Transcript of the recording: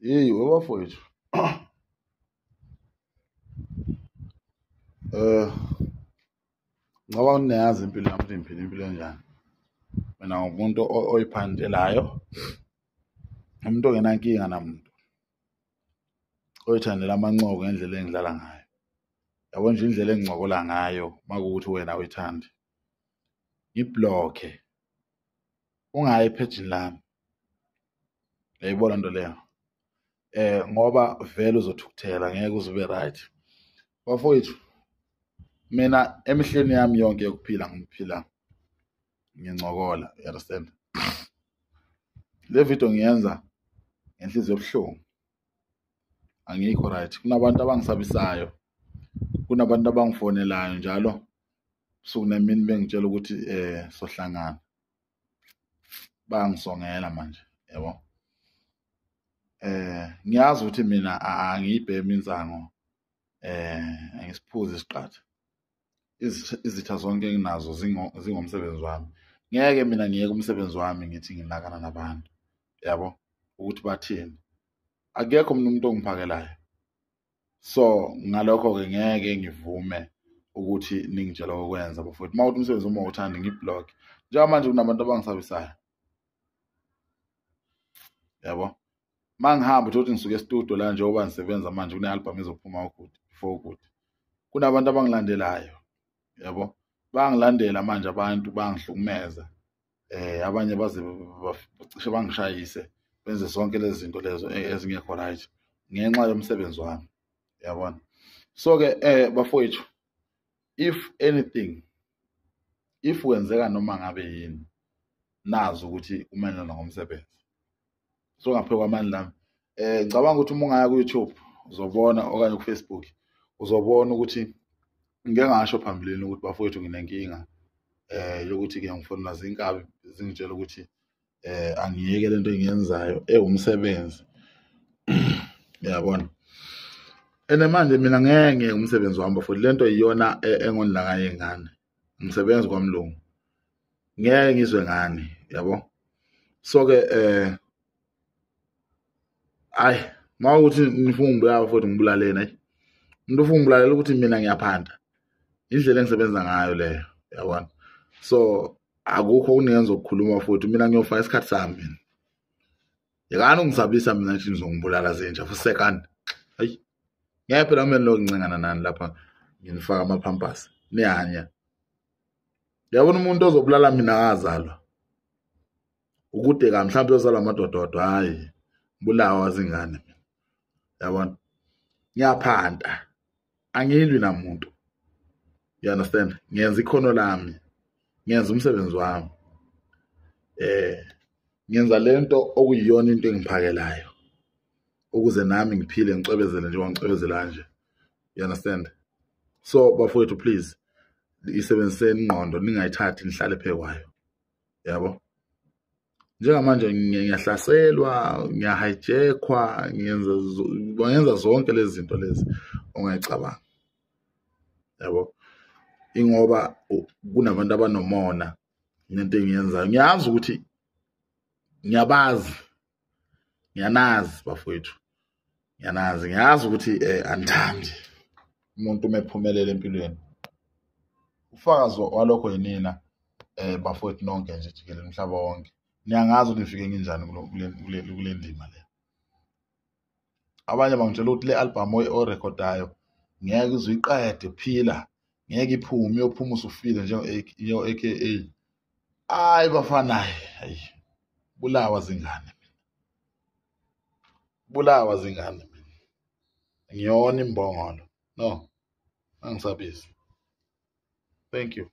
Yeyi webafowethu, ngicabanga ukuthi niyayazi impilo yami ukuthi ngiphila impilo enjani. Mina ngumuntu oyiphantelayo, umuntu ongenankinga namuntu, oyithandela amancoko ngendlela engidlala ngayo. Yabo nje indlela engincokola ngayo uma kuwukuthi wena awuyithandi, ngi-block-e, ungayi ephejini lami. Uyayibona lento leyo? Ngoba vele uzothukuthela, ngeke uze ube right. Bafowethu, mina emihleni yami yonke yokuphila ngiphila ngincokola, you understand? Le video ngiyenza ngenhliziyo ebuhlungu, angikho right. Kunabantu abangisabisayo, kunabantu abangifonelayo njalo usuku nemini bengitshela ukuthi sohlangana, bayangisongela manje, yabo. Ngiyazi ukuthi mina angiyibhemi insango, angisiphuzi isiqatha. Izitha zonke enginazo zingomsebenzi wami. Ngeke mina ngiyeke umsebenzi wami ngithi nginakana nabantu, yabo, ukuthi bathini. Akekho mina umuntu ongiphakelayo, so ngalokho-ke ngeke ngivume ukuthi ningitshele okwenza bafowethu. Uma kuthi umsebenzi uma uwuthandi, ngi-block. Njengamanje kunabantu abangisabisayo, yabo. Uma ngihamba uthole ukuthi ngisuke e-studio la njengoba ngisebenza manje, kune-album ezophuma uGood before uGood. Kunabantu abangilandelayo, yabo, bayangilandela manje abantu, bayangihlukumeza, abanye baze bacishe bangishayise, benze zonke lezi zinto lezo ezingekho right ngenxa yomsebenzi wami, yabona. So-ke bafowethu, if anything, if kwenzeka noma ngabe yini, nazi ukuthi kumayelana ngomsebenzi. So ngaphezu kwamandla ami, ngicabanga ukuthi uma ungaya ku-YouTube uzobona, okanye ku-Facebook uzobona ukuthi ngike ngasho phambilini ukuthi bafowethu nginenkinga yokuthi-ke ngifonelwa zinkabi zingitshela ukuthi angiyeke lento engiyenzayo ewumsebenzi, uyabona. And manje mina ngeke ngiyeke umsebenzi wami bafowethu, lento iyona engondla ngayo iy'ngane. Ngisebenza kwamlungu, ngeke ngizwe ngani, yabo. So-ke ayi, uma kuwukuthi nifuna ungibulala bafowethu, ngibulaleni. Ayi, umuntu ufuna ungibulalela ukuthi mina ngiyaphanda, indlela engisebenza ngayo leyo, yabona. So akukho okunenza ukukhuluma futhi, mina ngiyofaka isikhathi sami mina. Yekani ungisabisa mina ngithi nizongibulala zinja fusekani. Hayi, ngeke phela mina lokhu ngincengana nani lapha, nginifaka amaphampasi niyanya. Yabona umuntu ozobulala mina akazalwa ukude ka mhlawumbe uyozalwa amadododo. Hayi, bulawa zingane mina, yabona. Ngiyaphanta, angilwi namuntu, you understand? Ngiyenza ikhono lami, ngiyenza umsebenzi wami, ngenza lento okuyiyona into engiphakelayo ukuze nami ngiphile, ngicwebezele njengoba ngicwebezela nje, you understand? So bafowethu, please isebenziseni ingqondo, ningayithathi nihlale phekwayo, yabo. Njengamanje ngiyahlaselwa, ngiyahijackwa, ngenza zonke lezi zinto lezi ongayicabanga, yabo, ingoba kunabantu abanomona nento engiyenzayo. Ngiyazi ukuthi ngiyabazi, ngiyanazi bafowethu, ngiyanazi, ngiyazi ukuthi anithandi umuntu uma ephumelela empilweni. Ufakazi walokho yinina bafowethu nonke nje jikelele umhlaba wonke. Niyangazi ukuthi ngifike nginjani kule ndima le. Abanye bangitshela ukuthi le album orekhodayo ngeke uze uyiqede phila, ngeke iphume, iyophuma usufile njengo-AKA. Hayi bafana, hayi, bulawa zingane mina, bulawa zingane mina, ngiyona imbongolo. No, angisabisi. Thank you.